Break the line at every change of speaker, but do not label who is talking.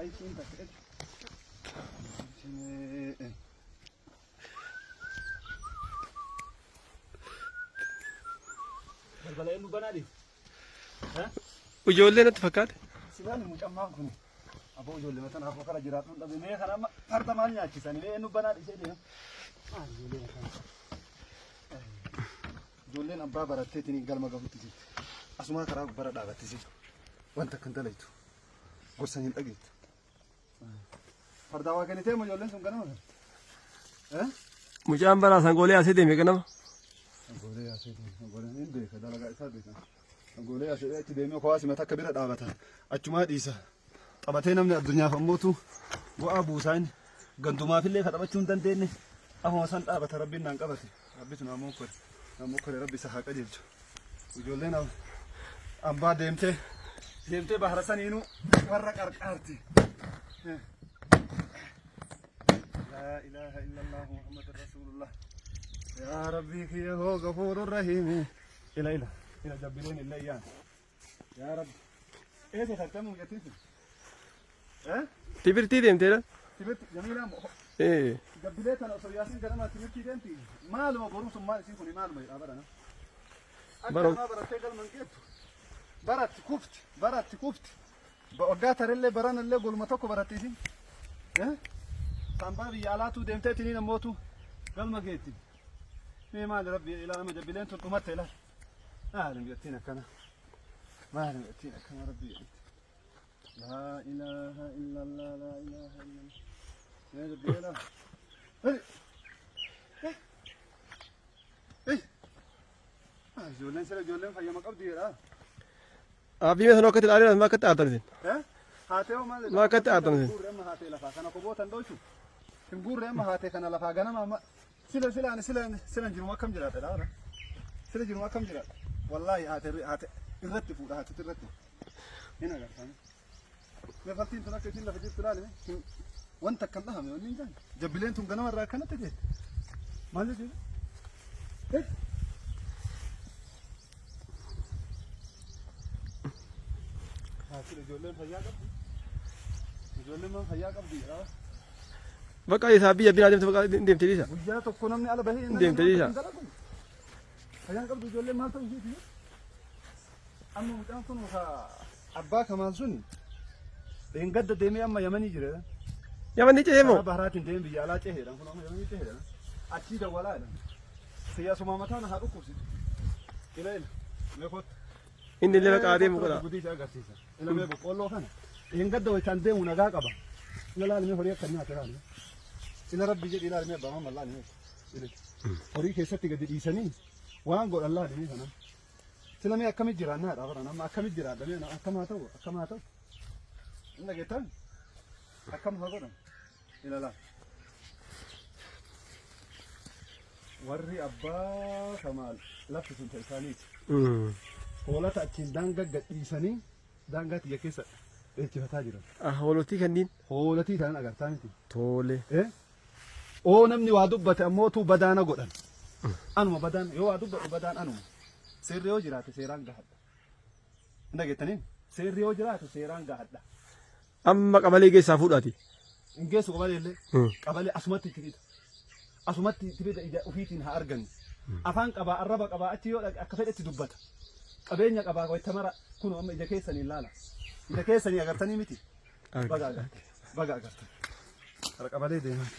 Qaysiin takka. Balbala eenyu banaa dhiif?
Ijoollee natti fakkaate.
Silaan mucammaan kun aboo ijoollee mataan hafoo kara jiraatu dhabe mee kana amma farda maal nyaachisanii mee eenyu banaa dhiisee deema? Maal ijoollee mataan? Ijoolleen abbaa baratteetiin galma gahutti jirti. Asumaa karaa gubbara dhaabatti si. Wanta akkan dalaytu. Gorsa hin dhageettu. Fardaa waa kennitee moo ijoolleen sun ganama kana? Eh?
Mucaan baraa sangoolee asii deeme ganama.
Sangoolee yaasee deeme. Sangooleen hin beeka dalagaa isaa beeka. Sangoolee yaasee achi deemee kowaasi mata akka bira dhaabata. Achumaa dhiisa. Taphatee namni addunyaaf ammootu bu'aa buusaa inni. Gandumaafillee ka taphachuu hin dandeenye. Afuma san dhaabata rabbiin naan qabate. Rabbitu naa mokkore. Naa mokkore rabbi isa haa qajeelchu. Ijoolleen ambaa deemtee deemtee bahara saniinuu warra qarqaarti. Laa ilaaha illallah Muhammad Rasulullah. Yaa Rabbii kiyya hoo gafuurun rahiimi. Ila ila ila jabbileen illee yaan. Yaa Rabbi. Eessa tartamuu mucattiin sun? Eh?
Tibirtii deemteedha.
Timirti Jamiilaa moo?
Ee.
Jabbilee tana osoo yaasin ganamaa timirtii deemti. Maaluma boruu sun maal isiin kuni maaluma jedhaa barana. Akka namaa barattee galma hin geettu. Baratti kufti baratti kufti. Waggaa tarellee baranallee goluma tokko baratti isin. Eh? Saambaa biyya alaatuu deemtee tiniin ammootu galma geetti. Mee maali rabbi ilaalama jabbileen tun dhumatte ilaal. Maali biyyattiin akkana. Maali biyyattiin akkana rabbi jedhitti. Laa ilaaha illallah laa ilaaha illallah. Mee jabbilee ilaal. Hey! Hey! Hey! Ah, Ijoolleen sila ijoolleen fayyama qabdi jedha.
Abbii mee sanoo akkatti ilaalee maa akkatti aartan isin.
Eh? Haatee hoo maal
Maa akkatti aartan isin.
Guurre amma haatee lafaa kana kobootan dhoytu. Hin guurre amma haatee kana lafaa ganama amma sila sila ani sila sila jiru akkam jiraadha dhaara. Sila jiru akkam jiraadha. Wallaahi haatee haatee irratti fuudha haatee irratti. Hin agartan. Mee faltiin tun akka isin lafa jirtu ilaali. Wanta akkam dhahame wanni hin taane. Jabbileen tun ganama irraa akkanatti jetti. Maal jechuudha? Hey! Haasila ijoolleen fayyaa qabdi. Ijoolleen maan fayyaa qabdi jedhaa.
Bakka isaa biyya biraa deemte bakka deemte dhiisa.
Guyyaa tokko namni ala bahee hin
Deemte dhiisa.
Fayyaan qabdu ijoolleen maal ta'u ishiiti? Amma mucaan kun ka abbaa kamaal suni dheengadda deemee amma Yamanii jira.
Yaman ni ce'ee moo?
Karaa baharaatiin deemee biyya alaa ceheedha. Kun amma Yamanii ceheedha. Achii dawwalaa jedha. Siyaasuma mataa na haa dhukkubsitu. Ila ila. Mee kottu.
Inni illee bakka adeemu godha.
Gudii si agarsiisa. Ila mee boqqoolloo kana. Dheengadda wayitaan deemu nagaa qaba. Ila laali mee horii akka nyaate laali. Ila rabbi jedhi ilaali mee abbaa mamma laali mee. Ila. Horii keessatti gadi dhiisanii waan godhan laali mee kana. Sila mee akkamitti jiraannaa dha baran amma akkamitti jiraadha mee akkam haa ta'u akkam haa ta'u. Hin dhageettan akkam haa godhan ilaalaa. Warri abbaa kamaal lafti sun ta isaaniiti. Hoolata achiin daangaa gadhiisanii daangaa tiyya keessa dheechifataa jiran.
Hoolotii kanneen.
Hoolatii tanan agartaa miti.
Tole.
Eh? Oo namni waa dubbate ammootuu badaana godhan. Anuma badaan yoo waa dubbadhu badaan anuma. Seerri yoo jiraate seeraan gahadha. Hin dhageettanii? Seerri yoo jiraate seeraan gahadha.
Amma qabalee keessaa fuudhaati.
Hin geessu qabalee illee. Qabalee asumatti itti fida. Asumatti itti fida ija ofiitiin haa argannu. Afaan qabaa arraba qabaa achi yoo dhaqe akka fedhetti dubbata. Qabeenya qabaa wayita mara kunoo amma ija keessanii ilaala. Ija keessanii agartanii miti. Baga agartan. Baga agartan. Kara qabalee deemaa.